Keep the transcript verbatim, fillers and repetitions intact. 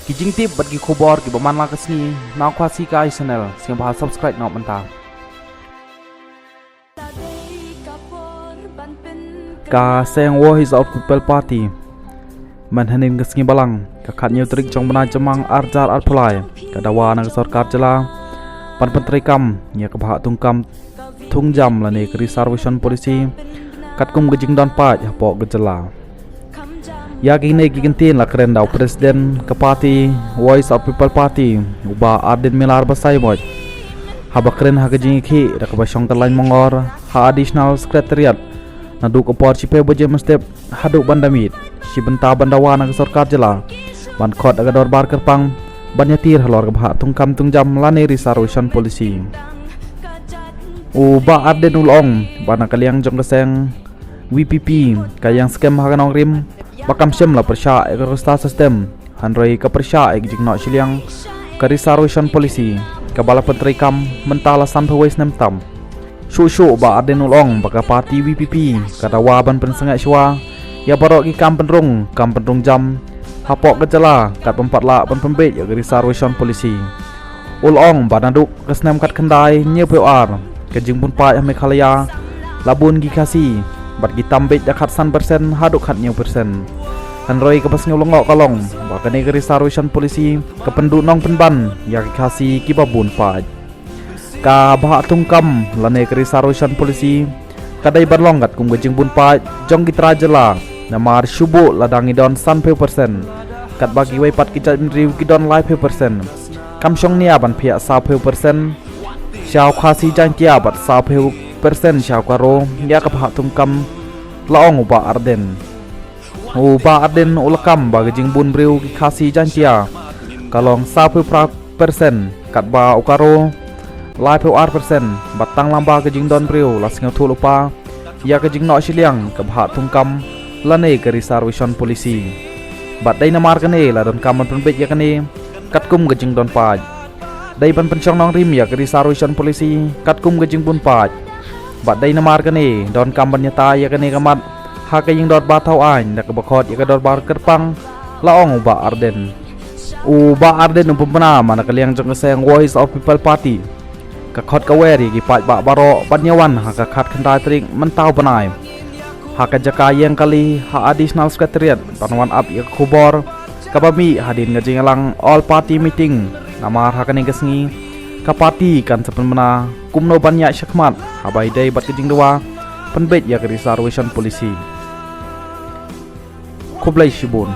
Ki jingtip bad ki khubor kiba man la ka sngi na Khasi Kai Channel, sngewbha subscribe noh mynta. Ka seng Voice of People Party, mynhynnin ka sngi Balang, ka khatñiew tarik jong bnai Jymmang arhajar arphew lai, ka dawa na ka sorkar jylla ban pyntreikam ïa ka bhah thungkam thungjam lane ka reservation policy katkum ka jingdon paid hapoh ka jylla. Ïa kine ki kyntien la kren da u president ka party Voice of People Party, u Bah Ardent Miller Basaiawmoit, haba kren ha ka jingïakhih da kaba shong ka Lain Mongor ha Additional Secretariat naduh ka por shiphew baje mynstep haduh ban da miet, shi bynta ban dawa na ka sorkar jylla ban khot da ka dorbar kyrpang ban ïatir halor ka bhah thungkam thungjam lane reservation policy. U Bah Ardent u la ong ba na ka liang jong ka seng VPP, ka ïeng skhem ha ka nongrim ba kam shym la pyrshah ïa ka roster system, hynrei ka pyrshah ïa ka jingnoh shiliang ka reservation policy kaba la pyntreikam mynta la sanphew wei snem tam. Shuh shuh u Bah Ardent u la ong ba ka party VPP ka dawa ban pynsangeh shuwa ïa baroh ki kam pynrung, kam pynrung jam hapoh ka jylla, kat bym pat lah ban pynbeit ïa ka reservation policy. U la ong ba naduh ka snem khatkhyndai hynñiewphew ar, ka jingbun paid ha Meghalaya la bun ki Khasi bad ki tam beit da khatsan persen haduh khathynñiew persen. Hynrei kaba sngewlyngngoh ka long ba kane ka reservation policy ka pynduh nongpynban ïa ki Khasi kiba bun paid. Ka bhah thungkam lane ka reservation policy ka dei ban long katkum ka jingbun paid jong ki trai jylla, namar shu buh la dang ngi don sanphew persen, katba kiwei pat ki jaitbynriew ki don laiphew persen. Kam shong nia ban phiah sawphew persen sha u Khasi Jaiñtia bad sawphew persen sha u Garo ïa ka bhah thungkam, la ong u Bah Ardent. U Bah Ardent u la kam ba ka jingbun briew ki Khasi Jaiñtia ka long sawphew phra persen, katba u Garo laiphew ar persen, bad tang lyngba ka jingdon briew la sngewthuh lypa ïa ka jingnoh shiliang ka bhah thungkam lane ka reservation policy. Bad dei namar kane la donkam ban pynbeit ïa kane katkum ka jingdon paid. Dei ban pynshong nongrim ïa ka reservation policy katkum ka jingbun paid. Bad dei namar kane donkam ban ïatai ïa kane ka mat ha ka ïing dorbar thaw aiñ da kaba khot ïa ka dorbar kyrpang, la ong u Bah Ardent. U Bah Ardent u pynbna ba na ka liang jong ka seng Voice of People Party ka khot ka wer ïa ki paidbah baroh ban ïawan ha ka khatkhyndai tarik mynta u bnai ha ka jaka ïeng kali ha Additional Secretariat ban wan ap ïa ka khubor kaba mih hadien ka jingïalang All Party Meeting. Namar ha kane ka sngi ka party kan sa pynbna kumno ban ïaid shakhmat haba ïadei bad ka jingdawa pynbeit ïa ka reservation policy. Khublei shibun.